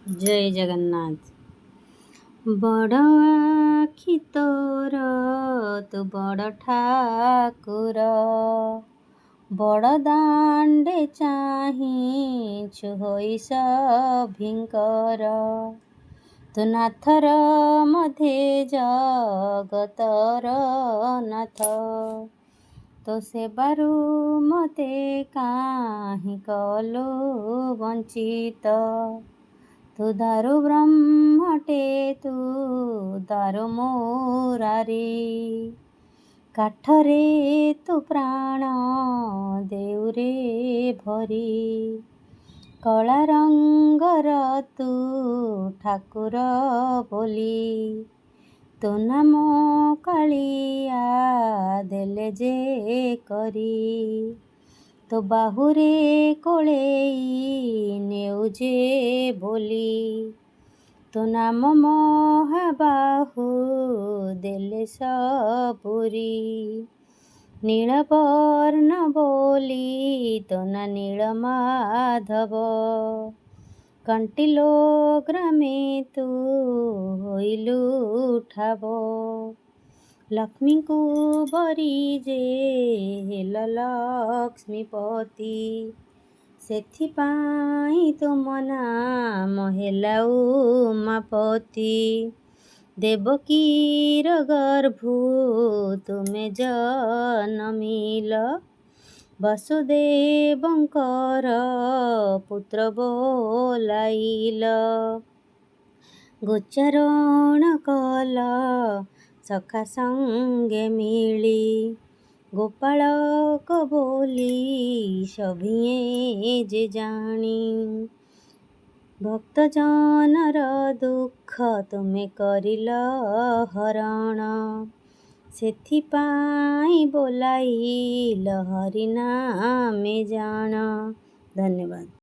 ଜୟ ଜଗନ୍ନାଥ। ବଡ଼ ଆଖି ତୋର, ତୁ ବଡ଼ ଠାକୁର, ବଡ଼ ଦାଣ୍ଡେ ଚାହିଁଛୁ ହୋଇ ସଭିଙ୍କର। ତୁ ନାଥର ମଧ୍ୟେ ଜଗତର ନାଥ, ତୋ ସେବାରୁ ମୋତେ କାହିଁ କଲୁ ବଞ୍ଚିତ? ତୁ ଦାରୁ ବ୍ରହ୍ମଟେ, ତୁ ଦାରୁ ମୁରାରୀ, କାଠରେ ତୁ ପ୍ରାଣ ଦେଉରେ ଭରି। କଳା ରଙ୍ଗର ତୁ ଠାକୁର ବୋଲି, ତୋ ନାମ କାଳିଆ ଦେଲେ ଯେ କରି। ତୋ ବାହୁରେ କୋଳେଇ ନେଉ ଯେ ବୋଲି, ତୋ ନାମ ମହାବାହୁ ଦେଲେ ସବୁରି। ନୀଳବର୍ଣ୍ଣ ବୋଲି ତୋ ନା ନୀଳମାଧବ, କଣ୍ଟିଲୋ ଗ୍ରାମେ ତୁ ହୋଇଲୁ ଠାବ। ଲକ୍ଷ୍ମୀଙ୍କୁ ବରି ଯେ ହେଲ ଲକ୍ଷ୍ମୀପତି, ସେଥିପାଇଁ ତୁମ ନାମ ହେଲା ଉମାପତି। ଦେବକୀର ଗର୍ଭୁ ତୁମେ ଜନମିଲ, ବସୁଦେବଙ୍କର ପୁତ୍ର ବୋଲାଇଲ। ଗୋଚାରଣ କଲ ସଖା ସଙ୍ଗେ ମିଳି, ଗୋପାଳକ ବୋଲି ସଭିଏଁ ଯେ ଜାଣି। ଭକ୍ତଜନର ଦୁଃଖ ତୁମେ କରିଲ ହରଣ, ସେଥିପାଇଁ ବୋଲାଇଲ ହରି ନାମେ ଜାଣ। ଧନ୍ୟବାଦ।